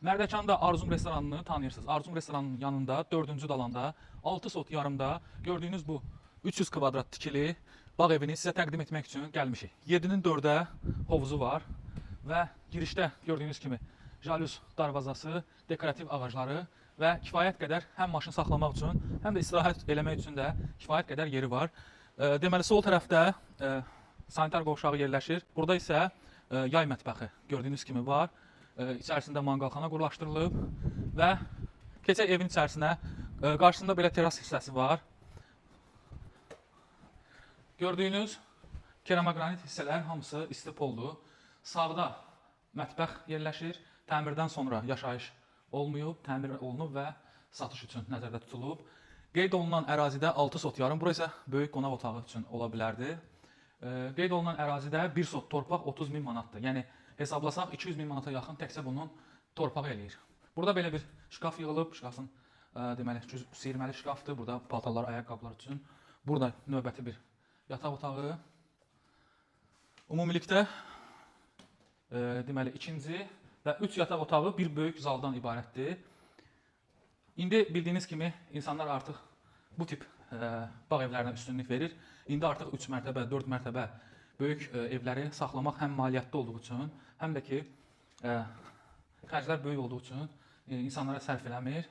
Mərdəkanda Arzum restoranını tanıyırsınız. Arzum restoranının yanında 4-cü dalanda 6 sot yarımda gördüyünüz bu 300 kvadrat tikili bağ evini sizə təqdim etmək üçün gəlmişik. 7-nin 4-ə hovuzu var və girişdə gördüyünüz kimi jalüz darvazası, dekorativ ağacları və kifayət qədər həm maşın saxlamaq üçün, həm də istirahət eləmək üçün də kifayət qədər yeri var. Deməli sol tərəfdə sanitar qovşağı yerləşir. Burada isə yay mətbəxi gördüyünüz kimi var. İçərisində manqalxana qurlaşdırılıb və keçək evin içərisinə. Qarşısında belə teras hissəsi var. Gördüyünüz keramaqranit hissələr hamısı istipoldur. Sağda mətbəx yerləşir. Təmirdən sonra yaşayış olmayıb, təmir olunub və satış üçün nəzərdə tutulub. Qeyd olunan ərazidə 6 sot yarım, bura isə böyük qonaq otağı üçün ola bilərdi. Qeyd olunan ərazidə 1 sot torpaq 30 min manatdır. Yəni hesablasaq 200 min manata yaxın təkcə bunun torpağı eləyir. Burada belə bir şkaf yığılıb, şkafın deməli siyirməli şkafdır. Burada paltarlar, ayaqqabılar üçün. Burada növbəti bir yataq otağı. Ümumilikdə deməli ikinci və 3 yataq otağı bir böyük zaldan ibarətdir. İndi bildiyiniz kimi insanlar artıq bu tip bağ evlərinə üstünlük verir. İndi artıq 3 mərtəbə, 4 mərtəbə böyük evləri saxlamaq həm maliyyətli olduğu üçün, həm də ki xərclər böyük olduğu üçün insanlara sərf eləmir.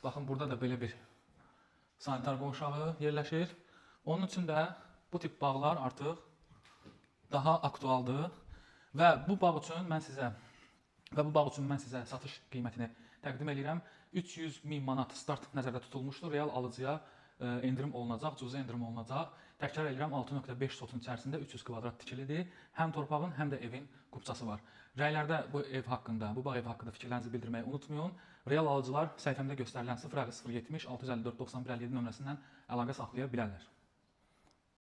Baxın, burada da belə bir sanitar qovşağı yerləşir. Onun üçün də bu tip bağlar artıq daha aktualdır və bu bağ üçün mən sizə və bu bağ üçün mən sizə satış qiymətini təqdim eləyirəm. 300 min manat start nəzərdə tutulmuşdur. Real alıcıya endirim olunacaq, cüzi endirim olunacaq. Təkrar eləyirəm, 6.5 sotun içərisində 300 kvadrat tikilidir. Həm torpağın, həm də evin kupçası var. Rəylərdə bu ev haqqında, bu bağ evi haqqında fikirlərinizi bildirməyi unutmayın. Real alıcılar səhifəmdə göstərilən 050 070 654 91 57 nömrəsindən əlaqə saxlaya bilərlər.